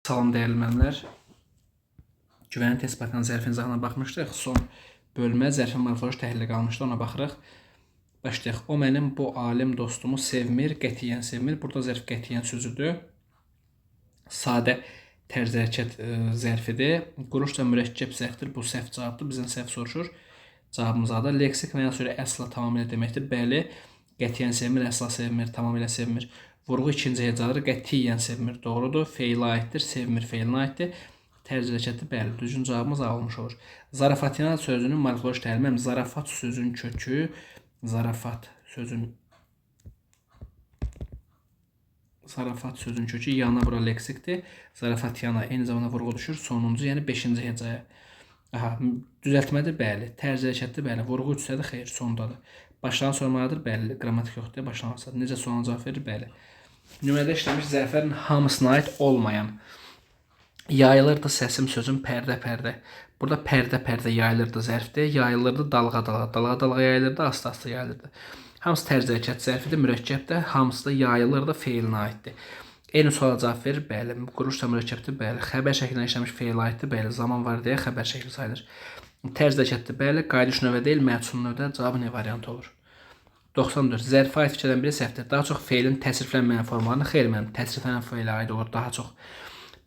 Salam dəyərli müəllimlər. Güvənli test bakan zərfin izahına baxmışdıq. Son bölmə zərfin morfoloji təhlili qalmışdı, ona baxırıq. Başlayaq. O mənim bu alim dostumu sevmir, qətiyyən sevmir. Burada zərf qətiyyən sözüdür. Sadə tərz hərəkət zərfidir. Quruş da mürəkkəb zərfdir. Bu səhv cavabdır. Bizdən səhv soruşur. Cavabımız A-da. Leksik mənası görə əsla tamamilə deməkdir. Bəli, qətiyyən sevmir, əsla sevmir, tamamilə sevmir. Vurğu ikinci hecadır. Qətiyyən sevmir. Doğrudur. Feilə aiddir. Sevmir feilinə aiddir. Tərz hərəkətdir. Bəli, düzgün cavabımız A olmuş olur. Zarafatina sözünün morfoloji təhlili. Zarafat sözün kökü, zarafat sözün kökü yana bura leksikdir. Zarafat yana eyni zamanda vurğu düşür. Sonuncu, yəni 5-ci hecaya. Aha, düzəltmədir, bəli. Tərz hərəkətdir, bəli. Vurğu üçsədir, xeyr, sondadır. Başlanan sormalıdır, bəli. Qrammatik yoxdur, başlanırsa. Necə sualına cavab verir, bəli. Nümunədə işləmiş zərflərin hamısına aid olmayan. Yayılırdı səsim sözüm pərdə-pərdə. Burada pərdə-pərdə yayılırdı zərfdir. Yayılırdı dalğa-dalğa. Dalğa-dalğa yayılırdı, asta-asta yayılırdı. Hamısı tərz hərəkət zərfidir, mürəkkəbdir. Hamısı da yayılırdı, feilinə aiddir. Eyni suala cavab verir, bəli. Quruş da mürəkkəbdir, bəli. Xəbər şəklində işləmiş feil aiddir, bəli. Zaman var deyə xəbər şəkli sayılır. Tərz hərəkətdir, bəli. Qayıdış növə deyil, məchul növdə. Cavabı nə variantı olur? 94. Zərfə aid fikirlərdən biri səhvdir. Daha çox feilin təsriflənməyən formalarına xeyr, mənim təsriflənən feilə aid olur daha çox.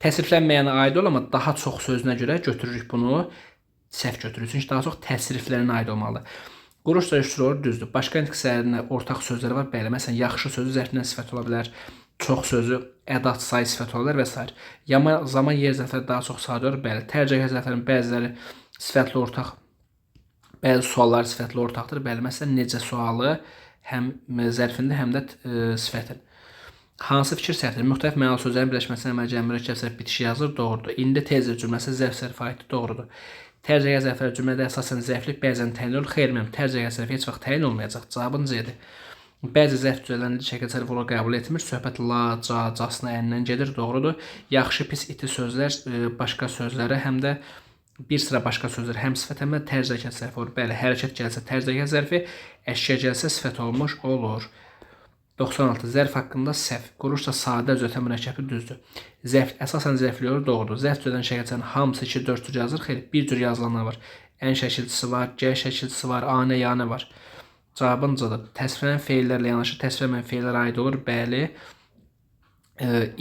Təsriflənməyənə aid olur, amma daha çox sözünə görə götürürük bunu, səhv götürürük. Çünki daha çox təsriflənənə aid olmalıdır. Quruş da üç cür olur, düzdür. Başqa nitq hissələrində ortaq sözlər var. Bəli, məsələn, yaxşı sözü zərflə sifət ola bilər. Çox sözü ədat say sifət ola bilər və s. Yama, zaman yer zərfləri daha çox sadə olur. Bəli, tərcə zərflərin bəziləri sifətli ortaq, bəzi suallar sifətli ortaqdır. Bəli, məsələn, necə sualı həm zərfində, həm də sifətin. Hansı fikir səhvdir? Müxtəlif mənalı sözlərin birləşməsinə əmələ gələn mürəkkəb sərf bitişi yazılır, doğrudur. İndi tezdir cümləsi zərf sərfə aiddir, doğrudur. Tərz hərəkət zərfləri cümlədə əsasən zərflik bəzən təyin olur. Xeyr, mənim tərz hərəkət zərfi heç vaxt təyin olmayacaq. Cavabın C-dir. Bəzi zərf düzələnli şəkil sərf olaraq qəbul etmir. Söhbət la, ca, casına ənindən gedir, doğrudur. Yaxşı, pis, iti sözlər başqa sözlərə, həm də bir sıra başqa sözlər həm sifət, həm də tərz hərəkət zərfi olur. Bəli, hərəkət gəlsə tərz hərəkət zərfi, əşya gəlsə sifət olmuş olur. 96. Zərf haqqında səhv. Quruşda sadə düzəltən mürəkkəbi düzdür. Zərf əsasən zərfli olur, doğrudur. Zərf düzəldən şəkilçinin hamısı 2, 4 cür yazılır. Xeyr, bir cür yazılanlar var. N şəkilçisi var, G şəkilçisi var, A, N, Y, N var. Cavabın C-dır. Təsvirlənən feillərlə yanaşı təsvirlənməyən feillərə aid olur. Bəli.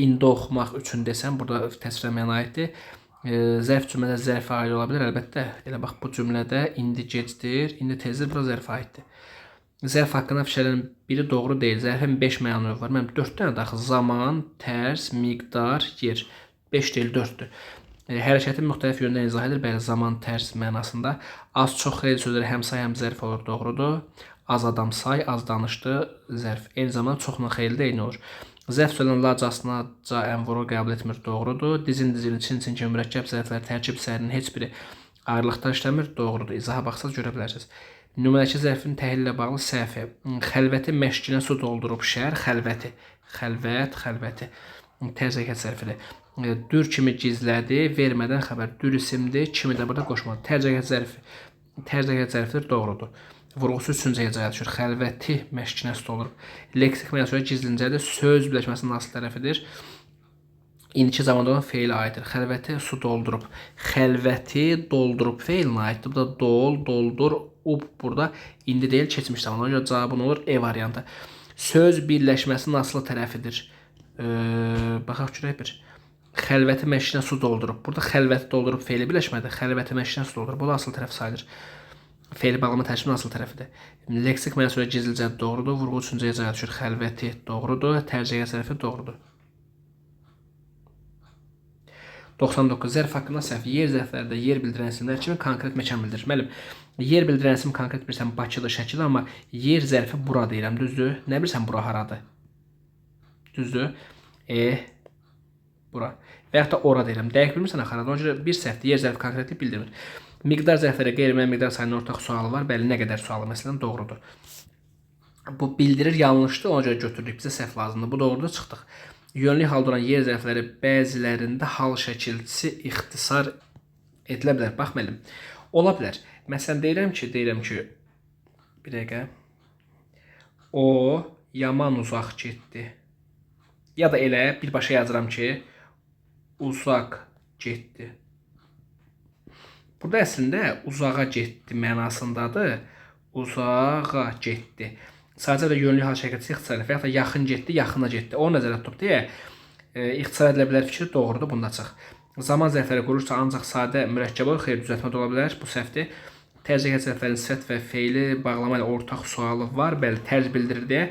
İndi oxumaq üçün desəm, burada təsvirlənməyənə aiddir. Zərf cümlədə zərfə aid ola bilər. Əlbəttə, elə bax bu cümlədə indi gecdir, indi tezdir, bura zərfə aiddir. Zərf haqqında fikirlərin biri doğru deyil. Zərfin 5 məna növü var. Mənim 4 dənə daxil. Zaman, tərz, miqdar, yer. 5 deyil, 4-dür. Hərəkətin müxtəlif yöndən izah edir. Bəli, zaman, tərz mənasında. Az, çox, xeyli sözləri həm say, həm zərf olur. Doğrudur. Az adam say, az danışdı, zərf. Eyni zamanda çoxla xeyli də eyni olur. Zərf sözünün la, casına, ca, ən vurur qəbul etmir. Doğrudur. Dizin, dizini, çin, çin kimi mürəkkəb zərflər tərkib hissələrinin heç biri ayrılıqda işləmir. Doğrudur. İzaha baxsaz görə bilərsiniz. Nümunədəki zərfin təhlili ilə bağlı səhvi. Xəlvəti məşkinə su doldurub şər, xəlvəti. Xəlvət, xəlvəti. Tərz hərəkət zərfidir. Dür kimi gizlədi, vermədən xəbər. Dür isimdir, kimi də burada qoşmalı. Tərz hərəkət zərfi. Tərz hərəkət zərfidir, doğrudur. Vurğusu üçüncü hecaya düşür. Xəlvəti məşkinə su doldurub. Leksik mənası görə gizlincədir. Söz birləşməsinin asıl tərəfidir. İndiki zamanda olan feilə aiddir. Xəlvəti su doldurub. Xəlvəti doldurub feilinə aiddir. Bu da dol, doldur, ub burada indi deyil, keçmiş zamanda. Ona görə cavabın olur E variantı. Söz birləşməsinin asılı tərəfidir. Baxaq görək bir. Xəlvəti məşkinə su doldurub. Burada xəlvəti doldurub feili birləşmədir. Xəlvəti məşkinə su doldurub. Bu da asılı tərəf sayılır. Feili bağlama tərkibinin asıl tərəfidir. Leksik mənası görə gizlicə doğrudur. Vurğu üçüncü hecaya düşür. Xəlvəti doğrudur. Tərz hərəkət zərfi doğrudur. 99. Zərf haqqında səhv. Yer zərflərində yer bildirən isimlər kimi konkret məkan bildirir. Müəllim, yer bildirən isim konkret bilirsən Bakıdır, Şəkidir, amma yer zərfi bura deyirəm, düzdür? Nə bilirsən bura haradır? Düzdür? Bura. Və yaxud da ora deyirəm. Dəqiq bilmirsən axı haradır. Ona görə bir səhvdir. Yer zərfi konkretlik bildirmir. Miqdar zərflərə qeyri-müəyyən miqdar sayının ortaq sualı var. Bəli, nə qədər sualı məsələn doğrudur. Bu bildirir yanlışdır, ona görə götürdük. Bizə səhv lazımdır. Bu doğrudur, çıxdıq. Yönlü halda olan yer zərfləri bəzilərində hal şəkilçisi ixtisar edilə bilər. Bax müəllim, ola bilər. Məsələn deyirəm ki, bir dəqiqə. O yaman uzaq getdi. Ya da elə birbaşa yazıram ki, Uzaq getdi. Burada əslində uzağa getdi mənasındadır. Uzağa getdi. Sadəcə də yönlü hal şəkilçisi ixtisar və yaxud da yaxın getdi, yaxına getdi. Onu nəzərdə tutub deyə ixtisar edilə bilər fikri doğrudur, bunda çıx. Zaman zərfləri qurursa ancaq sadə mürəkkəb olur, xeyr, düzəltmə də ola bilər. Bu səhvdir. Tərz hərəkət zərflərinin sifət və feili bağlama ilə ortaq sualı var. Bəli, tərz bildirir deyə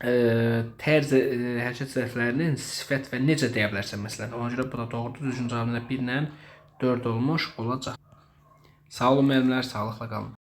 tərz hərəkət zərflərinin sifət və necə deyə bilərsən məsələn. Ona görə bu da doğrudur. Düzgün cavabı 1 ilə 4 olmuş olacaq. Sağ olun müəllimlər, sağlıqla qalın.